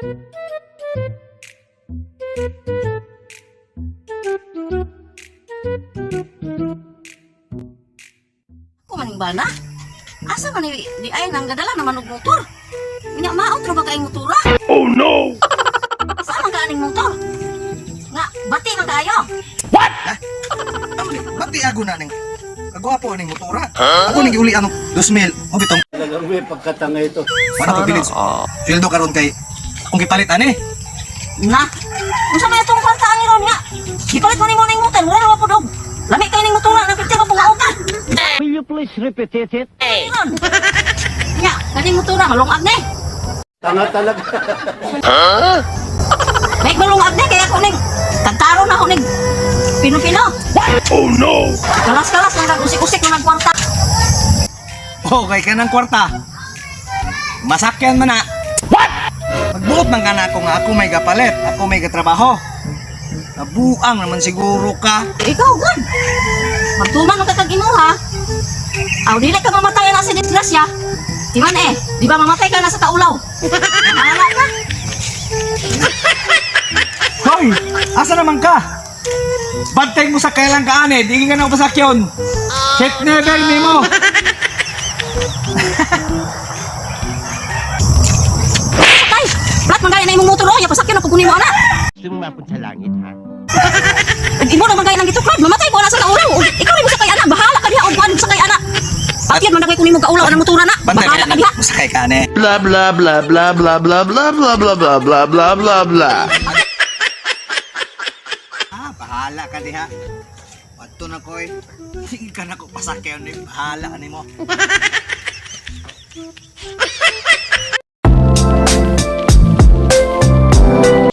Ko maning bana? Asa man ni di ay nang gadala naman og motor? Nya maot ra ba kay motora? Oh no! Sa man ka aning motor? Nga bati man kaayo. Amo ni, bati ago na ning. Kagwapo ning motora. Ako ning giuli ano 2000. O bitong Talagang may pagkatanga ito. wala ko bilid. Sweldo karon kay akong gipalit ani. Na. Unsa may atong kwarta ani ron nga? Gipalit man nimo ning motor, wala ra pud og. Lami kay ning motora nang pirti ka pungao ka. Will you please repeat it? Ron. Nya, kaning motora malungag ni. Tanga talaga. May malungag ni kay ako ning tagtaro na ako ning pino-pino. Oh no! Kalas-kalas lang nag-usik-usik na nagkwarta. Oh, kay kanang kwarta. Masakyan man na. What? Magbuot man ka na ako nga ako may gapalit, ako may gatrabaho. Nabuang naman siguro ka. Ikaw, God. Magtuman ang kakag imuha. Aw, dili ka mamatay na sa disgrasya. Di man eh, di ba mamatay ka na sa kaulaw? Nahala ka. Hoy, asa naman ka? Bantay mo sa kailang ka ane, di ka na pasakyon. Check never nimo. Patay! Plat man gaya na imong motor, oh, ya pasakyon ang kukunin mo ana. Gusto mo mapunta sa langit, ha? Ug imo na man gaya nang gituklad, mamatay ko na sa kaulaw. Ug ikaw rin mo sa kay ana, bahala ka diha og kuan sa kay ana. Patyan man na kay kunin mo kaulaw anang motora na. Bantay Bahala ka diha. Masakay ka ane. Blah blah blah blah blah blah blah blah blah blah blah blah blah blah. Ah, bahala ka diha. Adto na koy. Sige ka na ko pasakyon ni bahala ka nimo.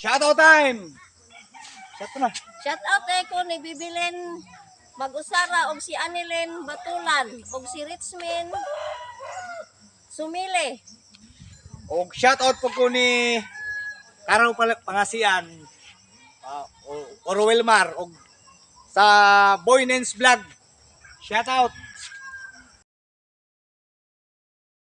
Shout out time. Shout na. Shout out eh ko ni Bibilin Mag-usara og si Anilin Batulan og si Richmin Sumili. Og shout out po ko ni Karaw Pangasian. O Orwell Mar og sa Boy Nens Vlog. Shout out.